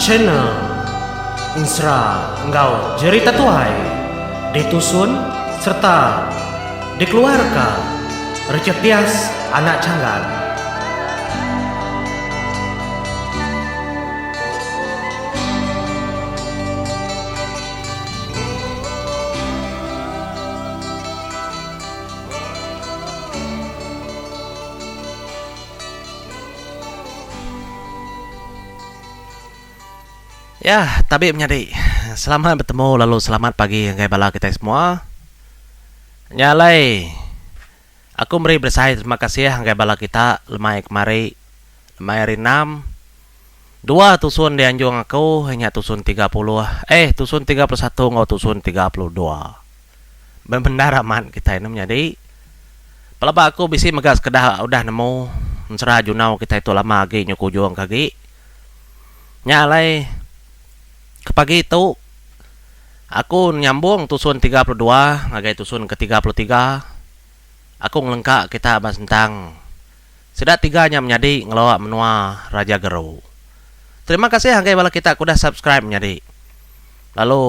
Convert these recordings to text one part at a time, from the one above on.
Channel Ensera enggau Jerita Tuai ditusun sereta dikeluarka Richard Dias anak Changgan. Ya, tabi menyadi. Selamat betemu lalu selamat pagi ngagai bala kitai semua. Nya alai aku meri beresai terima kasih ngagai bala kita lemai kemari lemai hari enam. Dua tusun dianjung aku iya nya tusun 30 eh tusun 31 enggau tusun 32. Bebendar amat kitai enda menyadi. Pelaba aku bisi mega sekeda udah nemu ensera junau kitai tu lama agi nyuk ujung ke agi. Nya alai ke pagi tu aku nyambung tusun 32 ngagai tusun ke 33. Aku ngelengka kita ba sentang sida tiga nya menyadi ngelawa menua Raja Geru. Terima kasih ngagai bala kita ke udah subscribe menyadi. Lalu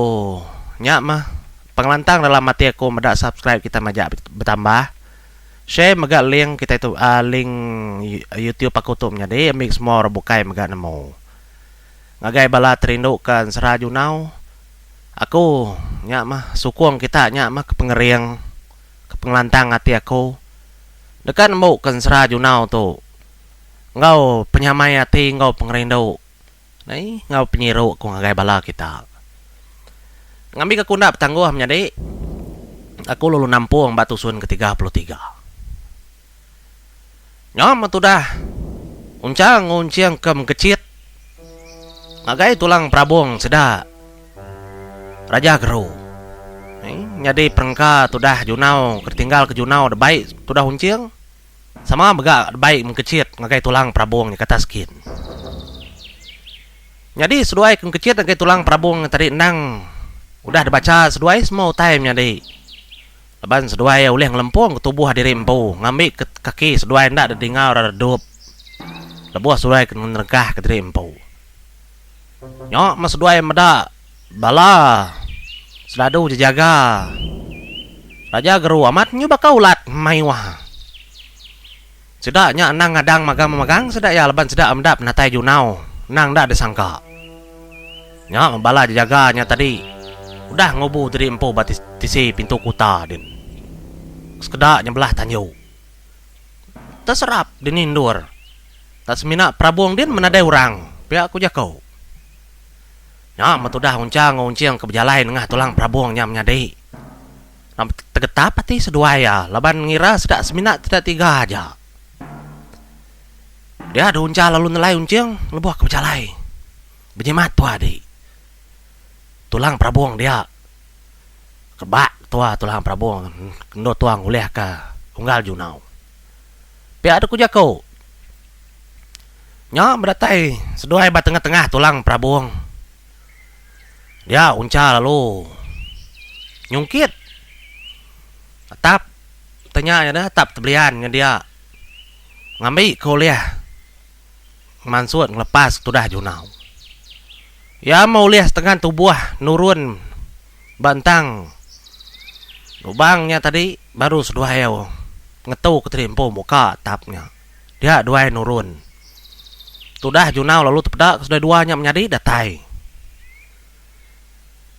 nya mah pengelantang dalam ati aku meda subscribe kita majak betambah. Share mega link kitai tu uhh link youtube aku tu menyadi ambi semua orang bukai mega nemu. Ngagai bala terindu ka ensera junau aku nya mah sukung kita nya mah ke pengering ke pengelantang ati aku deka nembu ke ensera junau tu enggau penyamai ati enggau pengerindu nai enggau penyiru ku ngagai bala kita. Ngambika ku enda betangguh menyadi aku lalu nampung ba tusun ke 33. Nya meh tudah uncha ngunching ke mengkechit ngagai tulang perabung sida Raja Geru. Nyadi perengka tudah junau ke ditinggal ke junau debai tudah unching. Sama mega bai mengkechit ngagai tulang perabung nya ke atas kin. Nyadi seduai ke mengkechit ngagai tulang perabung nya tadi endang udah dibacha seduai semua utai menyadi. Laban seduai iya ulih ngelempung ke tubuh diri empu ngambi ke kaki seduai enda dedinga orang redup lebuh seduai ke ngeregah ke diri empu. Nya meh seduai meda bala sedadu jejaga Raja Geru amat nyu baka ulat mayuh. Sida nya endang ngadang magang-memagang sida iya laban sida meda penatai Junau endang enda disangka. Nya meh bala jejaga nya tadi udah ngubu diri empu ba tisi pintu kuta din. Sekeda nyebelah tanju. Teserap dini endur. Tak semina perabung din menadai orang, pia ku jaku. Nya meh tudah Uncha enggau Unching ke bejalai nengah tulang perabung nya menyadi. Nama tegetap ati seduai iya laban ngira sida semina sida tiga aja. Dia deh Uncha lalu nelai Unching lebuh ke bejalai. Bejimat tua adi. Tulang perabung dia. Kebak tua tulang perabung endur tua ngulihka unggal junau. Pia deh ku jaku. Nya bedatai seduai ba tengah-tengah tulang perabung. Dia Uncha lalu nyungkit atap tanya nya deh atap tebelian nya dia ngambi ke ulih mansut ngelepas tudah junau. Iya meh ulih setengan tubuh nurun ba entang lubang nya tadi baru seduai iya ngetu ke tadi empu muka atap nya. Dia duai nurun. Tudah Junau lalu tepeda ke seduai dua nya menyadi datai.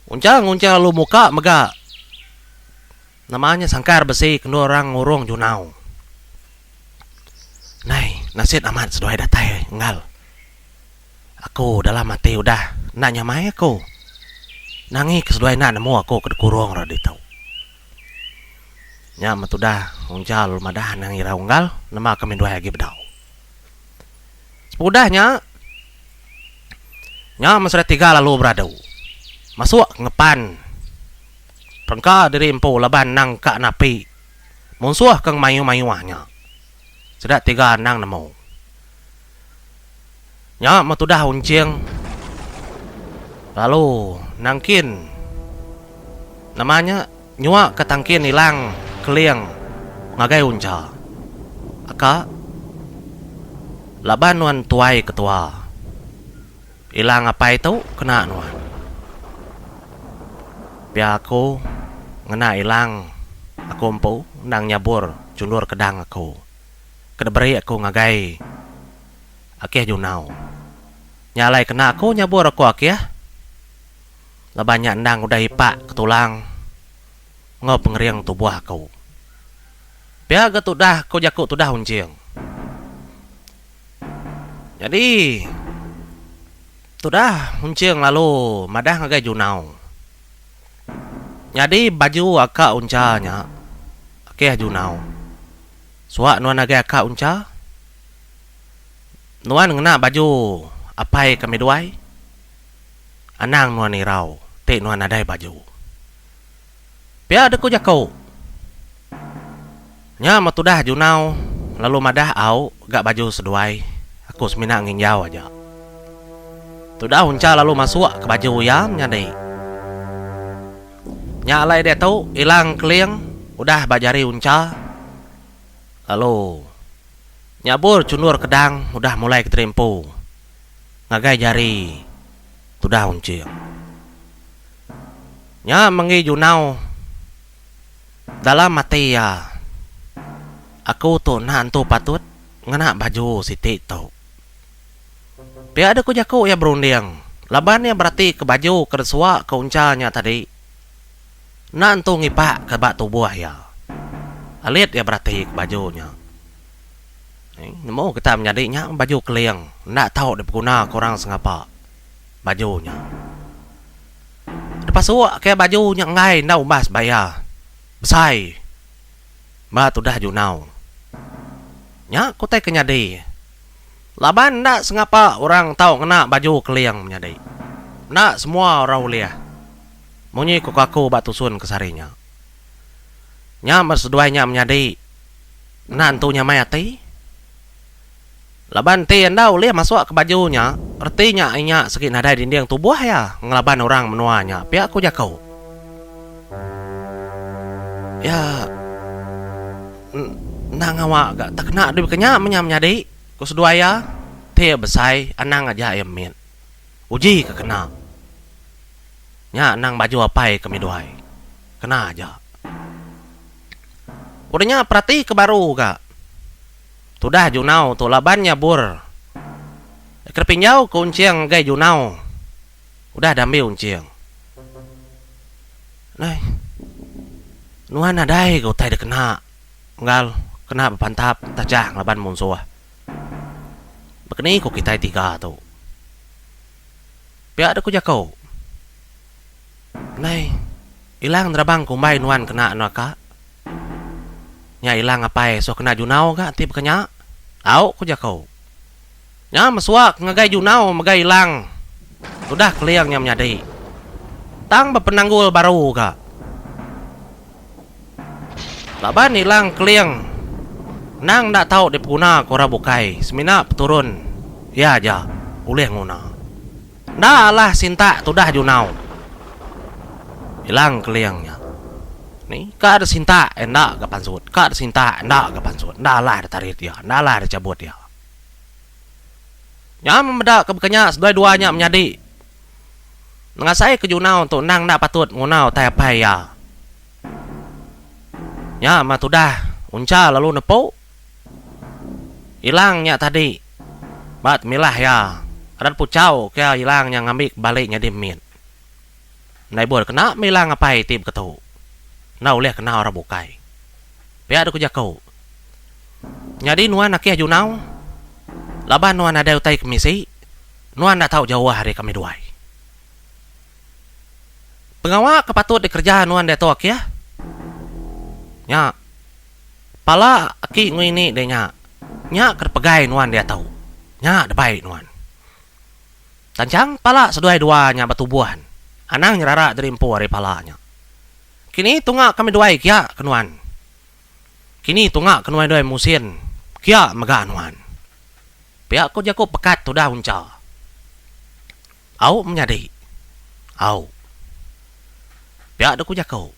Uncha nguncha lalu muka mega nama nya sangkar besi ke endur orang ngurung Junau. Nai, nasit amat seduai datai enggal. Aku dalam ati udah enda nyamai aku. Nangi ke seduai enda nemu aku ke dikurung ra ditu. Nya meh tudah Uncha lalu madah anang irau unggal nama kami duai agi bedau. Sepengudah nya, nya meh sida tiga lalu beradu masuk ngepan perengka diri empu laban endang ka napi munsuh ke ngemayuh-mayuh nya. Sida tiga endang nemu. Nya meh tudah Unching lalu nangkin nama nya nyua ke tangkin ilang keling ngagai Uncha. Aka laban nuan tuai ketua. Ilang apai tu kena nuan. Pia aku ngena ilang aku empu endang nyabur chundur kedang aku ke diberi aku ngagai Akih Junau. Nya alai kena aku nyabur aku akih laban nya endang udah ipak ke tulang enggau pengering tubuh aku. Pia ga tudah ku jaku tudah Unching. Nyadi tudah Unching lalu madah ngagai Junau. Nyadi baju aka Uncha nya akih Junau. Suak nuan ngagai aka Uncha. Nuan ngena baju apai kami duai. Anang nuan irau ti nuan nadai baju. Pia deh ku jaku. Nya meh tudah Junau lalu madah au ga baju seduai aku semina nginjau aja. Tudah Uncha lalu masuk ke baju iya menyadi. Nya alai diatu ilang keling udah ba jari Uncha lalu nyabur chundur kedang udah mulai kediri empu ngagai jari tudah Unching. Nya menggi Junau dalam ati iya, Aku tu enda entu patut ngena baju siti tu. Pia deh ku jaku iya berunding laban iya beratika baju ke desua ke uncha nya tadi enda entu ngipak ke ba tubuh iya. Alit iya beratika baju nya. Nemu kita menyadi nya baju keling enda tau dipeguna ke orang sengapa baju nya. Dipasuk ke baju nya enggai enda umbas ba iya. Besai ba tudah Junau. Nya ku utai ke nyadi. Laban enda sengapa orang tau ngena baju keling menyadi. Enda semua orang ulih. Munyi ku aku ba tusun ke sehari nya. Nya meh seduai nya menyadi enda entu nyamai ati. Laban enti enda ulih masuk ke baju nya, reti nya inya segi nadai dinding tubuh iya ngelaban orang menua nya, pia ku jaku. Iya enda ngawa ga tekena dih baka nya meh nya menyadi, ku seduai iya. Ti iya besai anang aja iya mit. Uji ke kena. Nya anang baju apai kami duai. Kena aja. Udah nya perati ke baru ga. Tudah Junau tu laban nyabur. Ke pinjau ke Unching ngagai Junau. Udah dambi Unching. Nai. Nuan nadai ga utai dikena unggal kena bepantap tajah ngelaban munsuh. Bekeni ku kitai tiga tu. Pia deh ku jaku. Nai. Ilang nerabang kumbai nuan kena anu aka. Nya ilang apai suah kena junau ga enti baka nya. Au ku jaku. Nya mesua ke ngagai junau mega ilang tudah keling nya menyadi. Tang bepenanggul baru ga. Laban ilang keling endang enda tau dipeguna ke orang bukai semina peturun iya aja ulih nguna. Enda alah sintak tudah junau. Ilang keling nya. Ni ka da sintak enda ga pansut, ka da sintak enda ga pansut. Enda alah da tarit iya, enda alah da chabut iya. Nya meh meda ke baka nya seduai dua nya menyadi ngasai ke junau tu endang enda patut nguna utai apai iya. Nya meh tudah uncha lalu nepu. Ilang nya tadi ba temilah iya adat puchau ke ilang nya ngambi balik nyadi mit. Enda ibuh kena meh ilang apai ti beketu. Enda ulih kena orang bukai. Pia deh ku jaku. Nyadi nuan akih Junau laban nuan nadai utai kemisi nuan enda tau jauh ari kami duai. Pengawa ke patut dikereja nuan diatu akih nya. Pala aki enggau ini deh nya. Nya ke dipegai nuan diatu. Nya debai nuan. Tanchang pala seduai dua nya betubuh. Anang nyerara diri empu ari pala nya. Kini tunga kami duai kia ke nuan. Kini tunga ke nuai duai musin kia mega nuan. Pia ko jaku pekat tudah uncha. Au menyadi. Au. Pia deh ku jaku.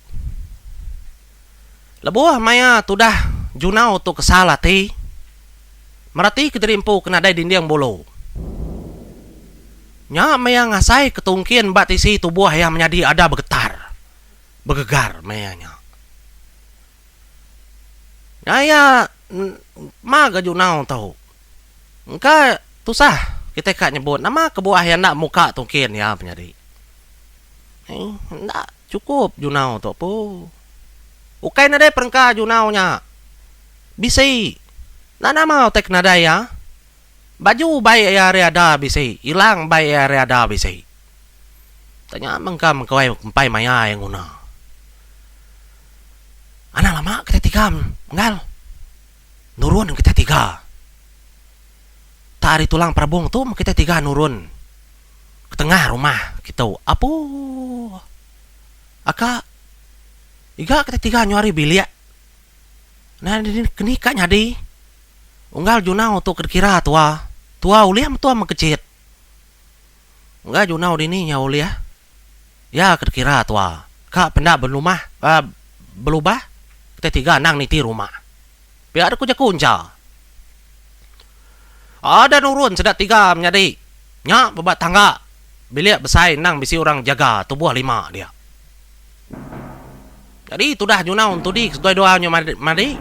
Lebuh maya tudah Junau tu kesal ati, merati ke diri empu ke nadai dinding bulu. Nya maya ngasai ke tungkin ba tisi tubuh iya menyadi ada begetar, begegar maya nya. Nya iya ma ga junau tu. Engka tusah kitai ka nyebut nama kebuah iya enda muka tungkin iya menyadi. Enda chukup junau tu pu. Ukai nadai perengka junau nya. Bisi. Enda nama utai ke nadai iya. Baju bai iya ari ada bisi, ilang bai iya ari ada bisi. Tanya mengka mengkawai empai maya iya nguna. Anang lama kitai tiga enggal. Nurun kitai tiga. Tak ari tulang perabung tu meh kitai tiga nurun ke tengah rumah kitu. Apuh. Aka iga kitai tiga nyau ari bilik. Nah keni ka nyadi. Unggal junau tu ke dikira tua. Tua ulih metua mekechit. Unggal junau dini nya ulih. Iya ke dikira tua. Ka penda belumah belubah kitai tiga endang niti rumah. Pia deh ku jaku encha. Ada nurun sida tiga menyadi nya beba tangga bilik besai endang bisi orang jaga tubuh lima dia. Nyadi tudah junau entudi ke seduai dua nya madi.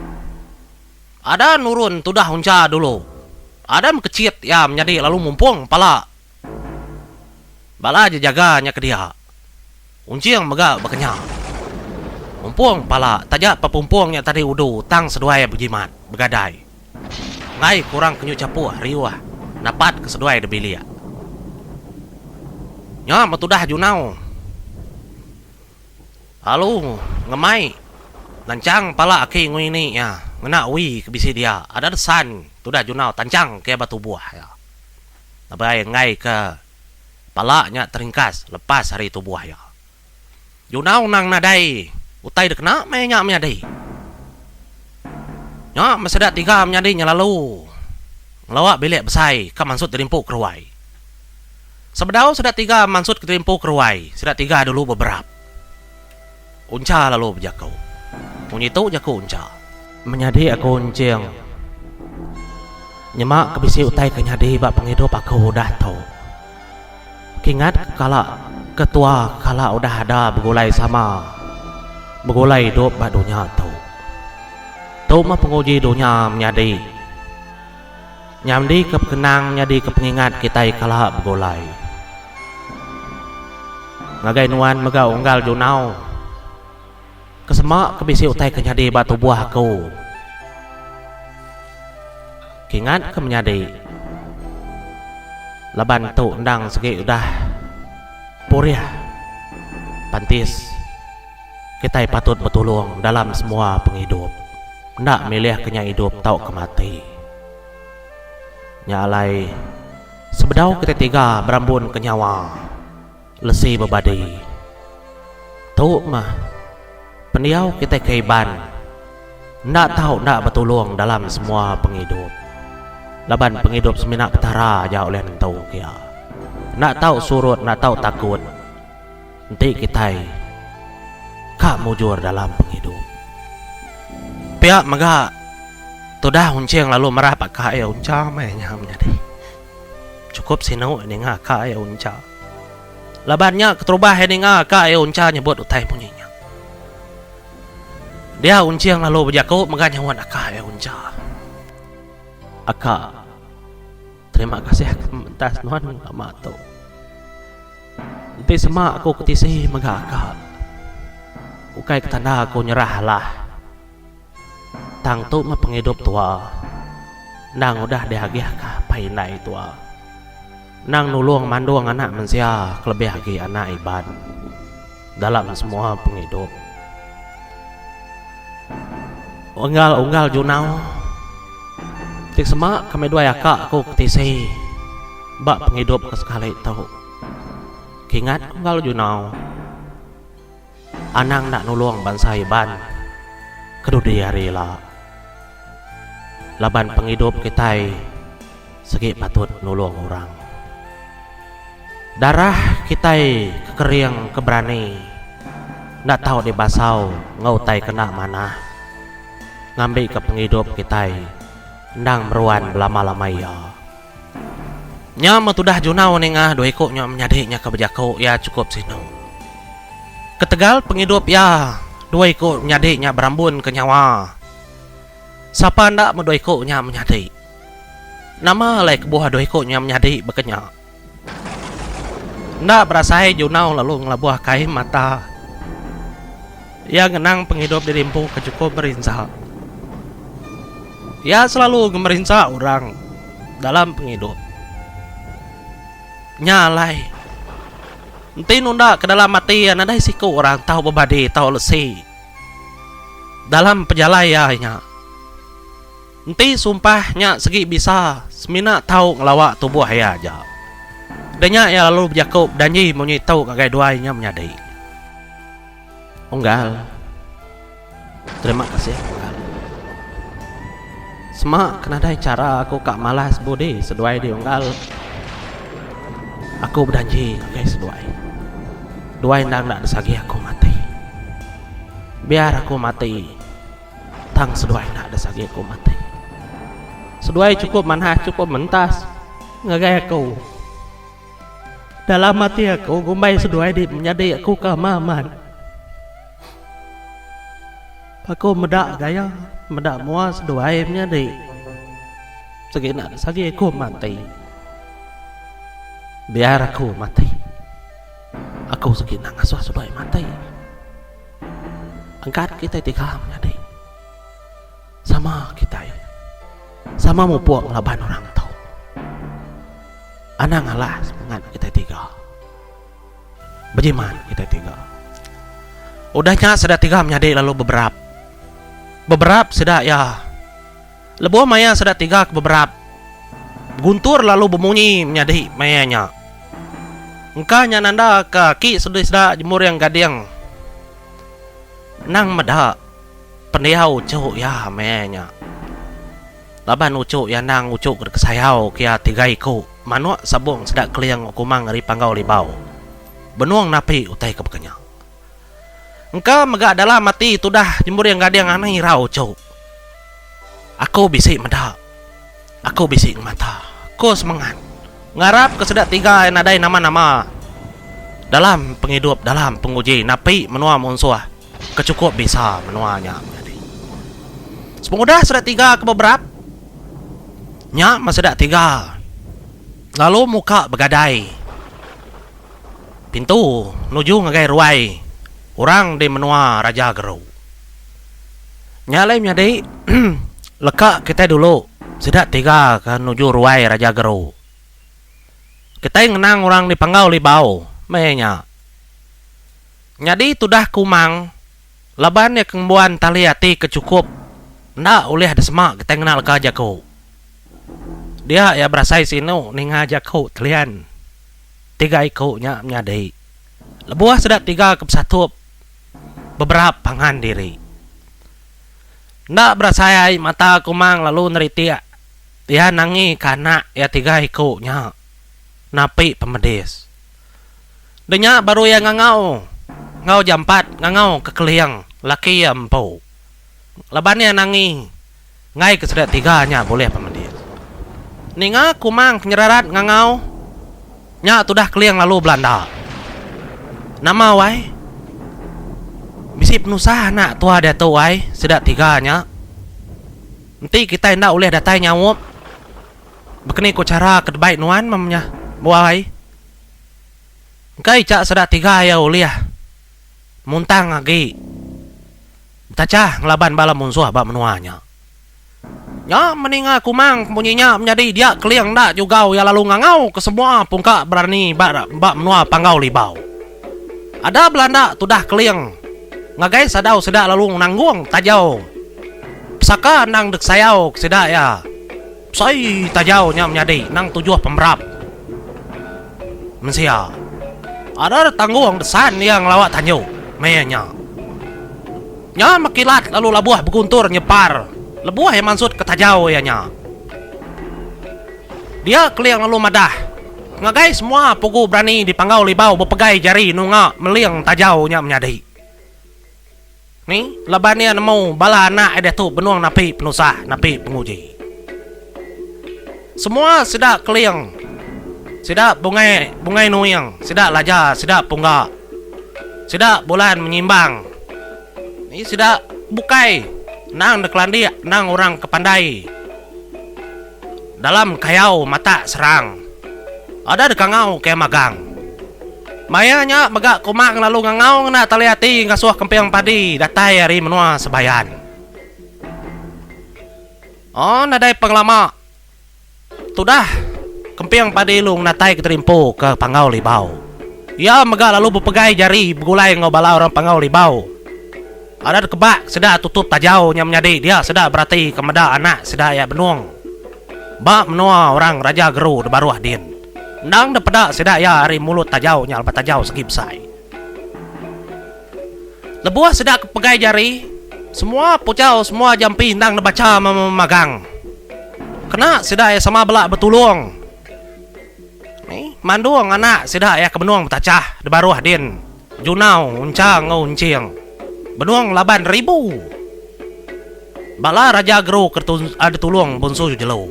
Ada nurun tudah uncha dulu. Ada mekechit iya menyadi lalu mumpung pala bala jejaga nya ke dia. Unching mega baka nya. Mumpung pala taja pepumpung nya tadi udu tang seduai bejimat begadai. Enggai ke orang ke nyu chapuh riuh napat ke seduai da bilik. Nya metudah junau. Lalu ngemai nanchang pala aki enggau ini iya ngena wi ke bisi dia ada desan tudah junau tanchang ke iya ba tubuh iya. Laban enggai ke pala nya teringkas lepas ari tubuh iya. Junau endang nadai utai dikena meh nya menyadi. Nya meh sida tiga menyadi nyelalu ngelawa bilik besai ka mansut dirimpu keruai. Sebedau sida tiga mansut ke terimpu keruai, sida tiga dulu beberap. Uncha lalu bejaku. Munyi tu jaku Uncha. Menyadi aku Unching. Nyema ke bisi utai ke nyadi ba pengidup aku udah tu. Kingat ke kala ke tua kala udah ada begulai sama begulai idup ba dunya tu. Tu meh penguji dunya menyadi. Nyamdika pekenang nyadika pengingat kitai kala begulai. Ngagai nuan mega unggal junau. Ke sema ke bisi utai ke nyadi ba tubuh aku. Kingat ke menyadi. Laban tu endang sigi udah purih pantis. Kitai patut betulung dalam semua pengidup, enda milih ke nya idup tauka mati. Nya alai, sebedau kitai tiga berambunka nyawa, lesi bebadi. Tu meh pendiau kitai ke Iban enda tau enda betulung dalam semua pengidup. Laban pengidup semina Petara aja ulih nentuka iya. Enda tau surut, enda tau takut. Enti kitai ka mujur dalam pengidup. Pia mega tudah unching lalu merap aka iya uncha meh nya menyadi. Chukup sinu ninga aka iya uncha. Laban nya keterubah iya ninga aka iya uncha nyebut utai munyi nya. Dia unching lalu bejaku mega nyaut aka iya uncha. Aka, terima kasih ke mentas nuan lama tu. Enti sema aku ke tisi mega aka. Ukai ke tanda aku nyerah alah. Tang tu meh pengidup tua. Endang udah diagih ka apai indai tua. Endang nulung mandung anak mensia kelebih agi anak Iban dalam semua pengidup. Unggal-unggal junau ti sema kami duai aka aku ke tisi ba pengidup ke sekali tu. Kingat ku enggau junau anang enda nulung bansa Iban ke dudi hari ila laban pengidup kitai sigi patut nulung orang. Darah kitai ke kering ke berani enda tau dibasau enggau utai ke enda manah ngambika pengidup kitai endang meruan belama-lama iya. Nya meh tudah Junau ninga dua iku nya menyadi nya ke bejaku iya chukup sinu. Ketegal pengidup iya dua iku menyadi nya berambun ke nyawa. Sapa enda meh dua iku nya menyadi. Nama alai kebuah dua iku nya menyadi baka nya. Enda berasai Junau lalu ngelabuh kai mata. Iya ngenang pengidup diri empu ke chukup merinsa. Iya selalu ngemerinsa orang dalam pengidup. Nya alai, enti nunda ke dalam ati iya nadai siku orang tau bebadi tau lesi dalam pejalai iya nya. Enti sumpah nya segi bisa semina tau ngelawa tubuh iya aja. Udah nya iya lalu bejaku bedanji munyi tu ngagai duai nya menyadi. Unggal. Terima kasih unggal. Sema ke nadai chara aku ka malas budi seduai di unggal. Aku bedanji ngagai seduai. Duai endang enda disagi aku mati. Biar aku mati. Tang seduai enda ada sagi aku mati. Seduai chukup manah chukup mentas ngagai aku. Dalam ati aku ngumbai seduai di menyadi aku ke amat amat. Aku meda gaya meda mua seduai menyadi sigi enda ada sagi aku mati. Biar aku mati. Aku sigi enda ngasuh seduai mati. Angkat kitai tiga menyadi. Sama kitai. Sama mupuk ngelaban orang tu. Anang alah semengat kitai tiga. Bejimat kitai tiga. Udah nya sida tiga menyadi lalu beberap. Beberap sida iya. Lebuh maya sida tiga ke beberap, guntur lalu bemunyi menyadi maya nya. Engka nya nanda ke aki sedi sida Jemuring Gading endang meda pendiau uchu iya maya nya. Laban uchu iya endang uchu ke dikesayau ke iya tiga iku manuk sabung sida Keling Kumang ari Panggau Libau benung napi utai ke baka nya. Engka mega dalam ati tudah Jemuring Gading anang irau uchu. Aku bisi meda. Aku bisi ngemata. Ko semengat. Ngarap ke sida tiga nadai nama-nama dalam pengidup dalam penguji napi menua munsuh ke chukup bisa menua nya menyadi. Sepengudah sida tiga ke beberap nya meh sida tiga lalu muka begadai. Pintu nuju ngagai ruai orang di menua Raja Geru. Nya alai menyadi leka kitai dulu sida tiga ke nuju ruai Raja Geru. Kitai ngenang orang di Panggau Libau meh nya. Nyadi tudah Kumang laban iya ke ngembuan tali ati ke chukup enda ulih disema kitai ngena leka jaku. Dia iya berasai sinu ninga jaku Telian. Tiga iku nya menyadi lebuh sida tiga ke besatup beberap pangan diri. Enda berasai ai mata Kumang lalu neritik iya nangi ke anak iya tiga iku nya napi pemedis. Deh nya baru iya ngangau enggau jampat ngangau ke Keling laki iya empu laban iya nangi Enggai ke sida tiga nya bulih pemedis. Ninga Kumang penyerarat ngangau nya tudah Keling lalu belanda. Nama wai? Bisi penusah anak tua diatu wai sida tiga nya. Enti kitai enda ulih datai nyaup bekeni ku chara ke debai nuan meh nya wai. Engka icha sida tiga iya ulih muntang agi. Betachah ngelaban bala munsuh ba menua nya. Nya meninga Kumang munyi nya menyadi dia Keling enda jugau iya lalu ngangau ke semua pungka berani ba ba menua Panggau Libau. Ada belanda tudah Keling ngagai sadau sida lalu nanggung tajau pesaka endang dek sayau ke sida iya. Besai tajau nya menyadi nang tujuh pemerap mensia. Ada tanggung desan iya ngelawa tanju meh nya. Nya mekilat lalu labuh beguntur nyepar lebuh iya mansut ke tajau iya nya. Dia Keling lalu madah ngagai semua pugu berani di Panggau Libau bepegai jari nunga meling tajau nya menyadi. Ni, laban iya nemu bala anak iya diatu benung napi penusah, napi penguji. Semua sida Keling. Sida Bungai Bungai Nuing, sida Laja, sida Pungga. Sida Bulan Menyimbang. Ni sida bukai endang dikelandik endang orang ke pandai dalam kayau matak serang. Ada dikangau ke magang. Maya nya mega Kumang lalu ngangau ngena tali ati ngasuh Kemping Padi datai ari menua Sebayan. Oh nadai pengelama tudah Kemping Padi lu ngenatai keterimpu ke Panggau Libau. Iya mega lalu bepegai jari begulai enggau bala orang Panggau Libau. Ada dikebak sida tutup tajau nya menyadi dia sida berati ke meda anak sida iya benung ba menua orang Raja Geru di baruh din. Endang dipeda sida iya ari mulut tajau nya laban tajau segi besai. Lebuh sida ke pegai jari, semua puchau semua jampi endang dibacha memagang. Kena sida iya sama bela betulung. Mandung anak sida iya ke benung betachah di baruh din, Junau, Uncha enggau Unching. Benung laban ribu bala Raja Geru ke ditulung Bunsu Jelu.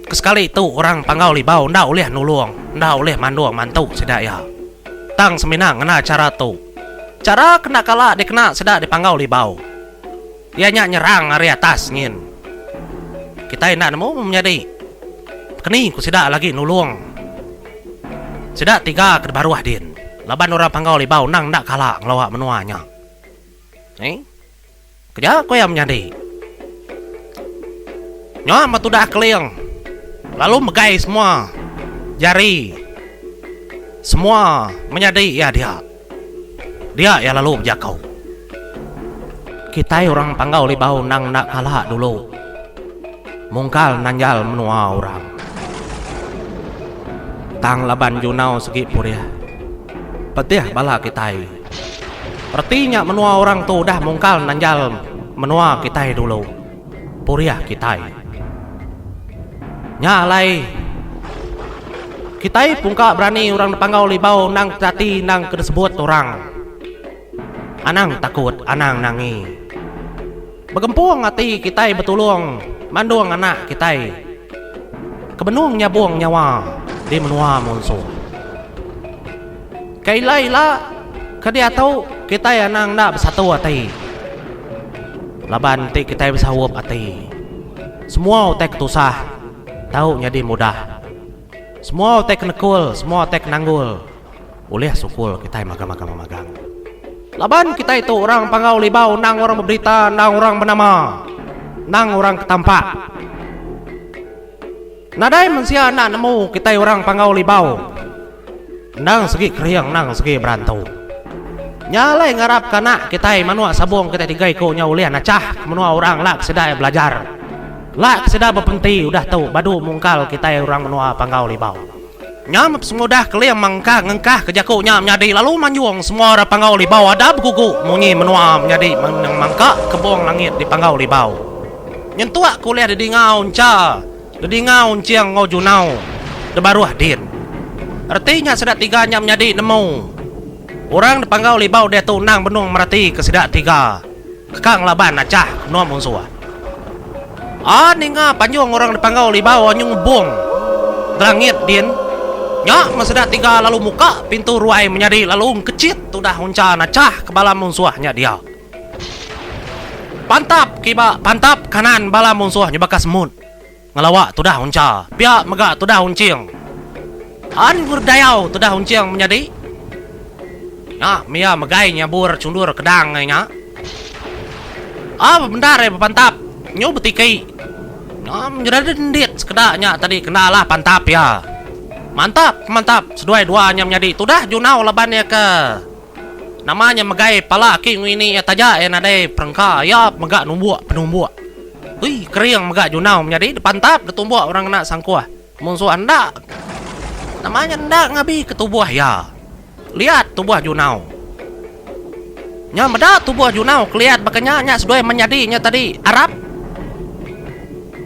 Ke sekali tu orang Panggau Libau enda ulih nulung, enda ulih mandung mantu sida iya. Tang semina ngena chara tu. Chara ke enda kala dikena sida di Panggau Libau iya nya nyerang ari atas nyin. Kitai enda nemu menyadi keni ku sida lagi nulung sida tiga ke dibaruh din laban orang Panggau Libau endang enda kala ngelawa menua nya. Eii. Keja ku iya menyadi. Nya meh tudah Keling lalu megai semua jari semua menyadi iya dia. Dia iya lalu bejaku. Kitai orang Panggau Libau endang enda kala dulu mungkal nanjal menua orang. Tang laban Junau segi purih pedih bala kitai. Reti nya menua orang tu udah mungkal nanjal menua kitai dulu. Purih kitai. Nya alai kitai pungka berani orang Panggau Libau endang ati endang ke disebut orang. Anang takut, anang nangi. Begempung ati kitai betulung mandung anak kitai ke benung nyabung nyawa di menua munsuh. Ke ila ila ke diatu kitai anang enda besatu ati laban enti kitai besaup ati semua utai ke tusah tau nyadi mudah. Semua utai ke nekul semua utai ke nanggul ulih sukul kitai magang-magang magang. Laban kitai tu orang Panggau Libau endang orang beberita endang orang benama endang orang ke tampak. Nadai mensia enda nemu kitai orang Panggau Libau. Endang segi kering endang segi berantu. Nya alai ngarap ke anak kitai manuk sabung kitai tiga iku nya ulih nachah ke menua orang la ke sida iya belajar. La ke sida bepenti udah tu badu mungkal kitai orang menua Panggau Libau. Nya meh pengudah Keling mengkang ngengkah ke jaku nya menyadi lalu manjung semua orang Panggau Libau ada begugu munyi menua menyadi mangka kebung langit di Panggau Libau. Nyentuk ke ulih didinga uncha. Dedinga Unching enggau Junau de baruh din. Reti nya sida tiga nya menyadi nemu orang de Panggau Libau diatu endang benung mereti ke sida tiga keka ngelaban achah ke menua munsuh. A ninga panjung orang de Panggau Libau anyu ngebung gelangit din nya meh sida tiga lalu muka pintu ruai menyadi lalu engkechit tudah uncha nachah ke bala munsuh nya dia. Pantap kiba pantap kanan bala munsuh nyebaka semut ngelawa tudah uncha pia mega tudah unching. An berdayau tudah unching menyadi nya mia megai nyabur chundur kedang ai nya. A bebendar iya bepantap nyu betiki nya nyerendit sekeda nya tadi kena alah pantap iya. Mantap mantap seduai dua nya menyadi tudah junau laban iya ke. Nama nya megai pala aki enggau ini iya taja iya nadai perengka iya mega numbuk penumbuk. Ui kering mega junau menyadi dipantap ditumbuk orang ngena sangkuh munsuh enda nama nya enda ngabi ke tubuh iya. Liat tubuh junau. Nya meda tubuh junau keliat baka nya nya seduai menyadi nya tadi arap.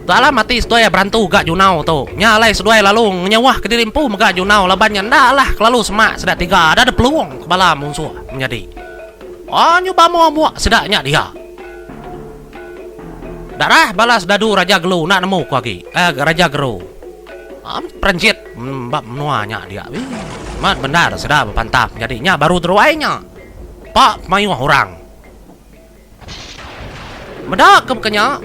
Dalam ati seduai berantu ga Junau tu. Nya alai seduai lalu ngenyauh kediri empu mega Junau laban nya enda alah kelalu semak sida tiga ada depelung ke bala munsuh menyadi. Oh nyu ba mua-mua sida nya dia. Darah bala sedadu Raja Gelu enda nemu ku agi eh Raja Geru. Amat perenchit ba menua nya dia. Amat bendar sida bepantap nyadi nya baru teruai nya. Pa mayuh orang. Meda ke baka nya,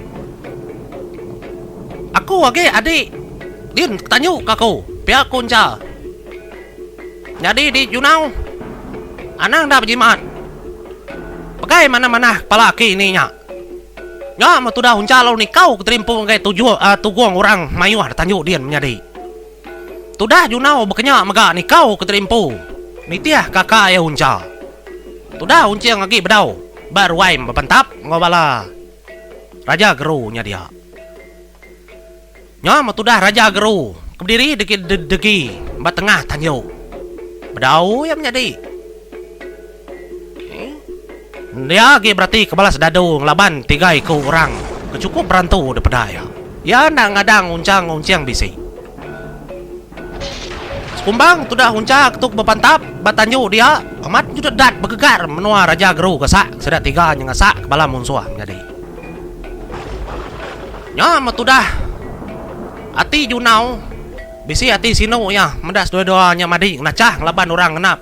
aku agi adi din ketanyu ka aku, pia ku Encha. Nyadi di Junau, anang enda bejimat. Pegai manah-manah kepala aki ini nya. Nya meh tudah Uncha lalu nikau keterimpu ngagai tuju tugung orang mayuh da tanju din menyadi. Tudah Junau baka nya mega nikau keterimpu nitih kaka iya Uncha. Tudah Unching agi bedau ba ruai bepantap enggau bala Raja Geru nya dia. Nya meh tudah Raja Geru ke bediri degi ba tengah tanju. Bedau iya menyadi. Iya agi beratika bala sedadu ngelaban tiga iku orang ke chukup berantu dipeda iya. Iya enda ngadang unchang enggau unching bisi. Sekumbang tudah uncha ke tu bepantap ba tanju dia, amat nyudah dat begegar menua Raja Geru gasak sida tiga nya ngasak ke bala munsuh menyadi. Nya meh tudah ati Junau bisi ati sinu iya meda seduai dua nya madi ngenachah ngelaban orang ngena.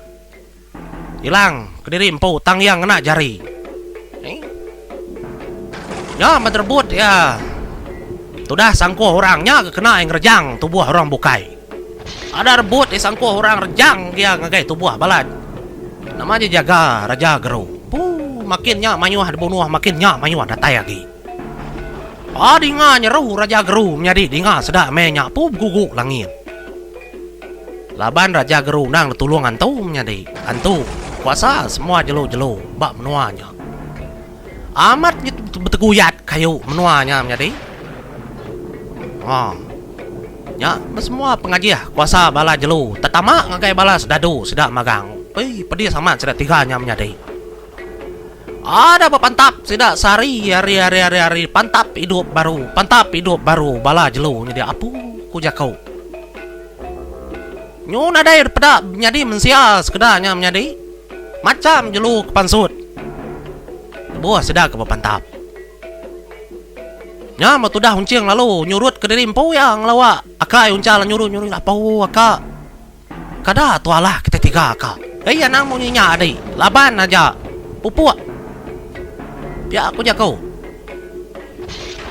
Ilang kediri empu tang iya ngena jari. Nya meh terebut iya. Tudah sangkuh orang nya ke kena iya ngerejang tubuh orang bukai. Ada rebut iya sangkuh orang rejang iya ngagai tubuh bala nama aja jaga Raja Geru. Puu makin nya mayuh dibunuh makin nya mayuh datai agi. Ba dinga nyeru Raja Geru menyadi dinga sida meh nya puu begugu langit. Laban Raja Geru endang ditulung antu menyadi antu kuasa semua jelu-jelu ba menua nya. Amat beteguyat kayu menua nya menyadi. Ha. Nya meh semua pengajih kuasa bala jelu tetama ngagai bala sedadu sida magang. Pei pedis amat sida tiga nya menyadi. Ada bepantap sida sehari hari hari hari hari pantap idup baru pantap idup baru bala jelu nyadi apu ku jaku. Nyu nadai peda nyadi mensia sekeda nya menyadi macham jelu ke pansut lebuh sida ke bepantap. Nya meh tudah unching lalu nyurut kediri empu iya ngelawa aka uncha nyurut nyurut apu aka. Kada tu alah kitai tiga ka. Ei anang munyi nya adi, laban aja. Pupuk. Pia ku jaku.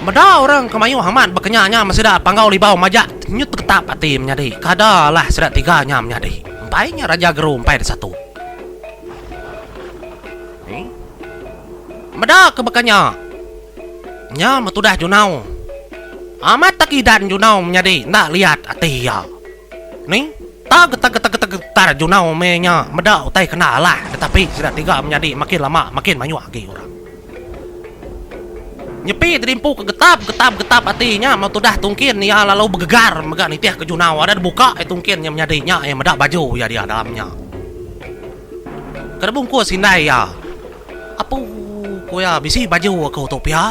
Meda orang ke mayuh amat baka nya nya meh sida Panggau Libau majak nyut teketap ati menyadi. Kada alah sida tiga nya menyadi. Empai nya Raja Geru empai disatu. Meda ke baka nya. Nya meh tudah Junau. Amat tak idan Junau menyadi enda liat ati iya. Ni, tak getar-getar-getar Junau meh nya meda utai kena alah tetapi sida tiga menyadi makin lama makin mayuh agi orang. Nyepi terimpu ke getap-getap-getap ati nya meh tudah tungkin iya lalu begegar mega nitih ke Junau ada dibuka iya tungkin nya menyadi nya iya meda baju iya dia dalam nya. Ke dibungkus indai iya. Apu, ku iya, bisi baju aku tu pia.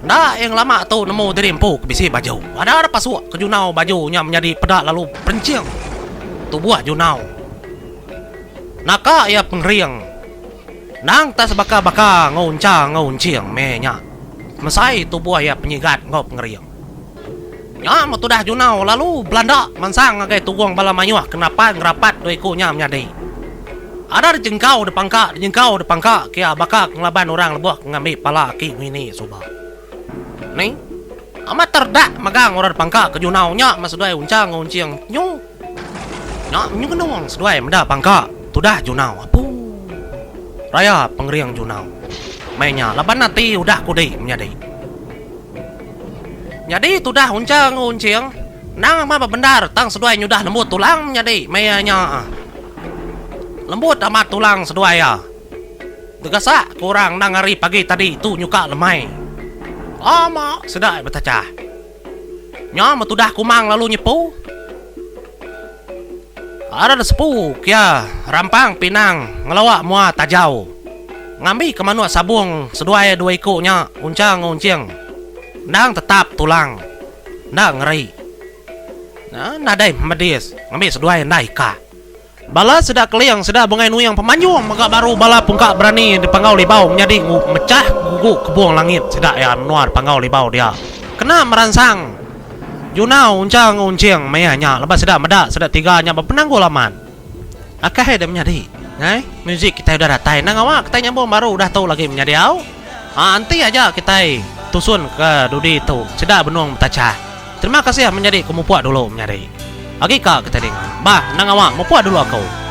Enda iya ngelama tu nemu diri empu ke bisi baju. Ada pasuk ke junau baju nya menyadi peda lalu perenching tubuh junau. Naka iya pengering. Endang tak sebaka-baka enggau uncha enggau unching meh nya. Mesai tubuh iya penyigat enggau pengering. Nya meh tudah Junau lalu belanda mansang ngagai tugung bala mayuh ke napan ngerapat dua iku nya menyadi. Ada dijengkau dipangka dijengkau dipangka kia baka ke ngelaban orang lebuh ke ngambi pala aki ngini suba. Ni amat terdak magang orang dipangka ke Junau nya meh seduai uncha enggau unching nyu. Nya nyu ngenung seduai meda pangka tudah Junau. Apu. Raya pengering Junau. Meh nya laban ati udah kudi menyadi. Nyadi tudah uncha enggau unching endang amat bebendar tang seduai nyudah lembut tulang menyadi maya nya. Lembut amat tulang seduai iya. Tegasak ke orang endang hari pagi tadi tu nyuka lemai. Lama sida betachah. Nya meh tudah kumang lalu nyepu. Ada disepu kia rampang pinang ngelawa mua tajau. Ngambi ke manuk sabung seduai dua iku nya uncha enggau unching. Endang tetap tulang. Enda ngeri. Nadai medis ngambi seduai enda ikak. Bala sida Keling sida Bungai Nuing pemanjung mega baru bala pungka berani di Panggau Libau menyadi mechah gugu kebung langit sida iya menua di Panggau Libau dia kena meransang. Junau uncha enggau Unching maya nya laban sida meda sida tiga nya bepenanggul amat. Akai deh menyadi. Ngai, muzik kitai udah datai endang awak kitai nyambung baru udah tu lagi menyadi au. Haa enti aja kitai tusun ke dudi tu sida benung betachah. Terima kasih menyadi ku mupuk dulu menyadi. Agi ka kitai ninga. Bah endang awak mupuk dulu aku.